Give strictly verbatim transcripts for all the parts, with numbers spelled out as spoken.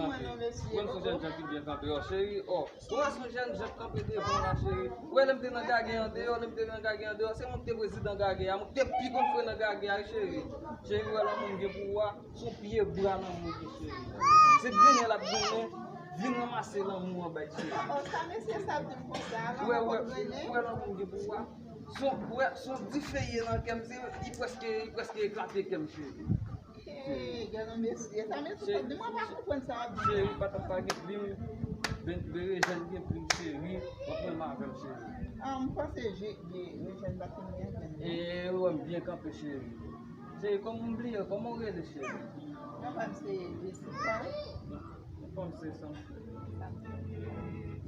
Mwen non, mesye. Mwen se jèn jan ki byen kanpe, o cheri, o. Ou wè se yon jèn jan k kanpe devan w la, cheri. Ou wè lè m te nan gage andeyò, lè m te nan gage andeyò, se mwen ki te prezidan gage a, mwen ki te pi konn fre nan gage a, cheri. Cheri, ou wè lanmou m gen pou ou a, se yon pye bwa lanmou m gen, cheri. Se grennen l ap grennen, vin ranmase lanmou an bay, cheri. O, sa mesye sa ap di m konsa, lanmou grennen? Ou wè lanmou m gen pou ou a, se yon, ou wè, se yon dife ye nan kè m, se, li prèske, li prèske eklate kè m, cheri. Hey, gade yon mesye. Sa mesye sa di, mwen pa konprann sa w ap di. Cheri, pa t ap pa gen plim. Ben, Berejèn gen plim, cheri. W ap menm avè l, cheri. Ah, m panse je, je, Berejèn pa fin gen plim, non? E, wè, m byen kanpe, cheri. Cheri, kòman m bliye, kòman w rele, cheri? Papa m se Jessica. Papa m se Sam.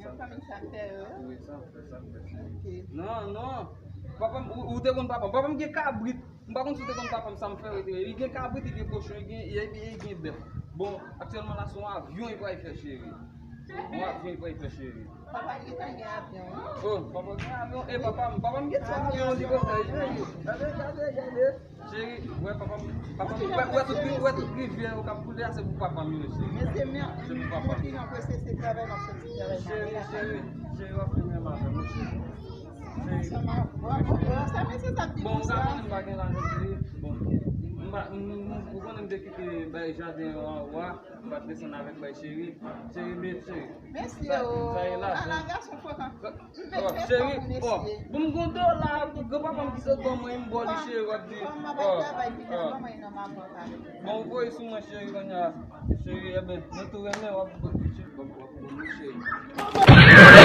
Yon fanmi sa fè, wi. Wi, sa fè, sa fè, cheri. Ok. Non, non. Papa m, ou, ou te konn papa m. Papa m gen kabrit. M pa konn si w te konn papa m sa m fè retire. Li gen kabrit, li gen kochon, li gen, li, li gen bèf. Bon, aktyèlman la, se yon avyon li pral fè, cheri. Yon avyon li pral fè, cheri. Papa gentan gen avyon, wi. Oh, papa gen avyon. E papa m, papa m gen ti avyon li pral fè, cheri. Gade, gade, gade. Cheri, wè papa m, papa m, wè, wè tout, wè tout rivyè yo k ap koule a, se pou papa m yo, cheri. Se pou papa m. Cheri, cheri, cheri, w ap fè menm avè m, cheri. Bon, ou ka konnen m pa gen lajan, cheri. Bon, m pa, m, m, ou konnen m te kite bay jaden an anwo a, m pa t desann avèk bay cheri. Cheri, men, cheri. Mesye, o, ala gason frekan. M pèdi tèt pa pou mesye. Bon, m gen dola, granpapa m ki sot ban mwen, m ba w li, cheri, w ap di. Kòm m ap al travay pita, ban mwen yon nòmal pòtab. Bon, ou voye sou mwen, cheri, kounye a. Cheri, ebyen, mwen tou renmen w ap, cheri, w ap, w ap, w ap, cheri.